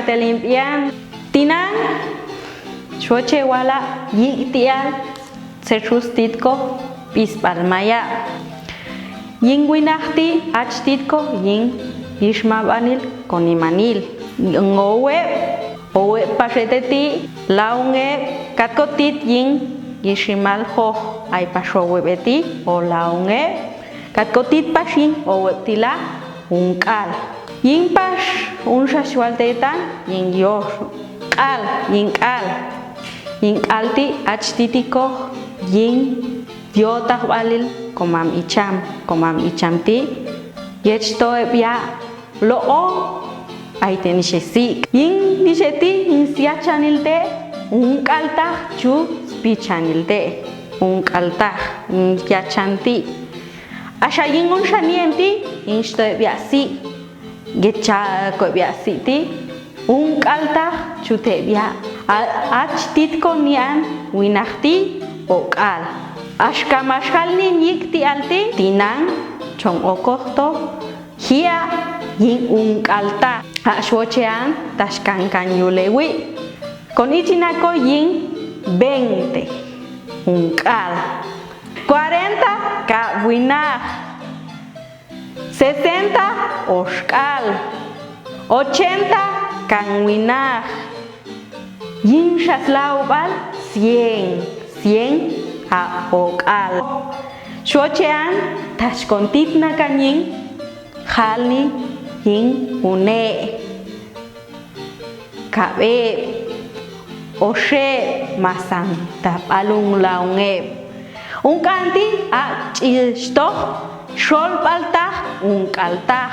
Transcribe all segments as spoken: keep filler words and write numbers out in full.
Te limpian, tinan, xoche wala' yik ti'al, sexus titko p'isbal maya'. Yin winakti ach titko yin yixmabanil konimanil. Yin oweb, oweb pax ete ti laungeb, katko tit yin yiximal joj, ay pax oweb eti o laungeb, katko tit pax yin oweb ti la unk'al. Yin pax unxa xualtetan yin yoxk'al, yin k'al. Yin k'al ti ach titiko yin yotajbalil komam icham, komam icham ti yechto eb ya' lo'o, ay te nixesi'. Yin nixeti yin siachanil te unk'altaj chu spichanil te unk'altaj yin yachan ti. Axa yin unxa ni'en ti yin xto eb ya' si', gecha ko eb ya' si' ti unk'altaj chu te eb ya'. A-, ach titko ni'an winakti o k'al. Axka max jal nin yik ti'al ti, tinan, chon okoj to, jia' yin unk'altaj. A' xochean taxkankan yu lewi'. Kon ichina ko yin veinte, unk'al. Cuarenta, kab winaj. Sesenta, oxk'al. Ochenta, kan winaj. Yin xa slaubal, cien, cien, a' ok'al. Xochean taxkon titnakan yin, jalni yin une', kab eb, oxeb, masan ta b'alun laungeb. Unk'an ti a' ch'ixtoj xolb'altaj unk'altaj.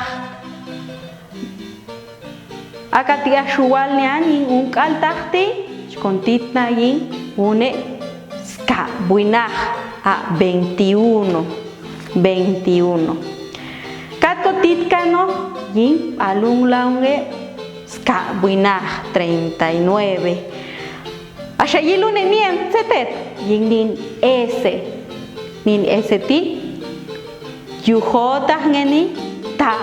A kati'aj xuwal nian yin unk'altaj ti, xkon titna yin une' skab winaj, a' veintiuno, veintiuno. Katko titkan no yin b'alun laungeb skab winaj, treinta y nueve. Axa yin une' nian tzetet, yin nin ese. Nin ese ti yujotaj ngeni ta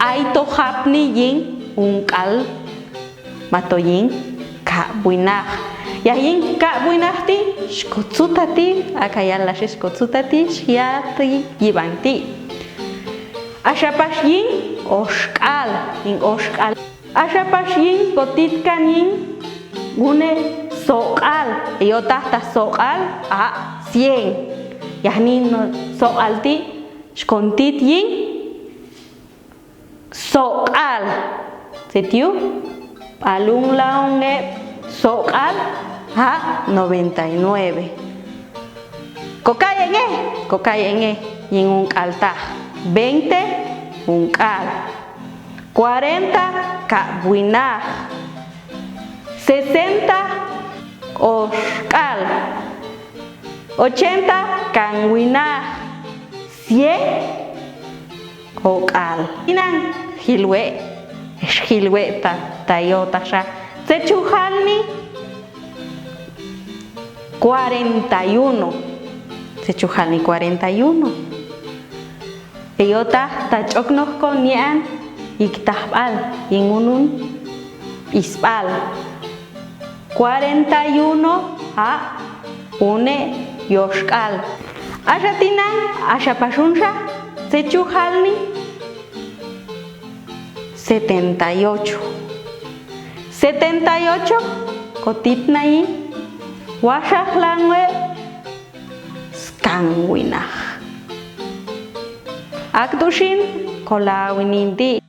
ay to japni yin unk'al mato yin kab winaj. Ya yin kab winaj ti xkotsuta ti, a kayal laxe xkotsuta ti, xia ti yib'an ti. Axa pax yin oxk'al, yin oxk'al. Axa pax yin kotitkan yin une' sok'al, yotaj ta sok'al, a' cien. Ya nin no sok'al ti xkon tit yin sok'al. Tzetiu, b'alun laungeb sok'al, a' noventa y nueve. Koka'ye' nge, koka'ye' nge, yin unk'altaj. Veinte, unk'al. Cuarenta, kab winaj. Sesenta, oxk'al. Ochenta, kan winaj. Cien, ok'al. Inan jil we', jil we' ta, ta yotaj xa. Tzechu jalni cuarenta y uno. Tzechu jalni cuarenta y uno. Yotaj ta ch'oknojkon nian yik tajb'al, yin unun p'isb'al. Cuarenta y uno a' une' yoxk'al. Axa tinan, axa pax unxa, tzechu jalni setenta y ocho. Setenta y ocho kotitna yin waxaj laungeb skan winaj. Aktu xin kolawi ninti.